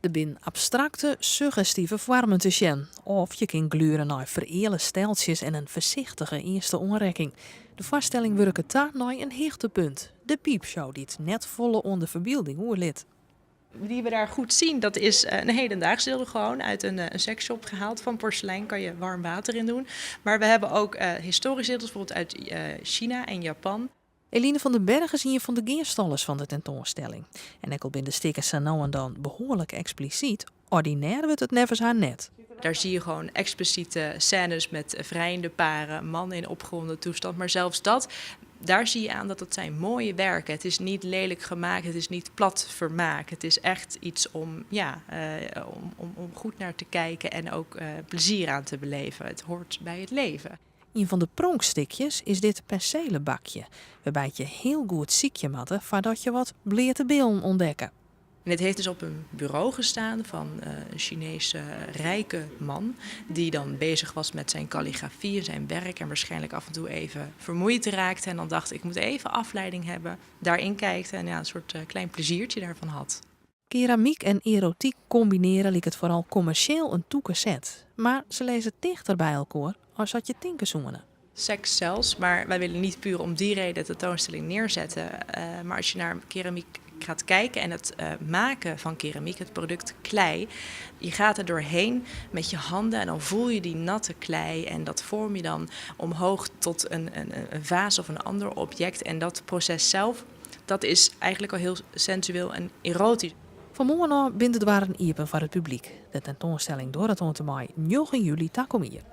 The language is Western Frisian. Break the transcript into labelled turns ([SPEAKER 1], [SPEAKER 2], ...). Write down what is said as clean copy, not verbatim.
[SPEAKER 1] Der binne abstrakte, suggestive foarmen te sjen. Of je kin gluere nei fereale steltsjes en in foarsichtige earste oanrekking. De foarstelling wurket ta nei in hichtepunt, de piipshow dy't net folle oan de ferbylding oerlit.
[SPEAKER 2] Die we daar goed zien, dat is een hedendaags dildo gewoon uit een seksshop gehaald. Van porselein kan je warm water in doen. Maar we hebben ook historische dildo's, bijvoorbeeld uit China en Japan.
[SPEAKER 1] Eline van den Berg is ien fan de gearstallers fan de tentoanstelling. En ek al binne de stikken sa no en dan behoarlik eksplisyt, ordinêr wurdt it neffens har net.
[SPEAKER 2] Daar zie je gewoon expliciete scènes met vrijende paren, mannen in opgewonden toestand. Maar zelfs dat, daar zie je aan dat het zijn mooie werken. Het is niet lelijk gemaakt, het is niet plat vermaak. Het is echt iets om, ja, om goed naar te kijken en ook plezier aan te beleven. Het hoort bij het leven.
[SPEAKER 1] Ien fan de pronkstikjes is dit perselenbakje, wêrby't je hiel goed sykje moatte foardat je wat bleate billen ûntdekke.
[SPEAKER 2] En het heeft dus op een bureau gestaan van een Chinese rijke man die dan bezig was met zijn kalligrafie en zijn werk en waarschijnlijk af en toe even vermoeid raakte en dan dacht: ik moet even afleiding hebben, daarin kijkt en, ja, een soort klein pleziertje daarvan had.
[SPEAKER 1] Keramyk en erotyk kombinearje liket foaral kommersjeel in tûke set, mar se lizze tichter by elkoar as dat je tinke soene.
[SPEAKER 2] Seks zelfs, maar wij willen niet puur om die reden de tentoonstelling neerzetten. Maar als je naar keramiek gaat kijken en het maken van keramiek, het product klei, je gaat er doorheen met je handen en dan voel je die natte klei en dat vorm je dan omhoog tot een vaas of een ander object. En dat proces zelf, dat is eigenlijk al heel sensueel en erotisch.
[SPEAKER 1] Fan moarn ôf binne de doarren iepen foar it publyk. De tentoanstelling duorret oant en mei 9 july takom jier.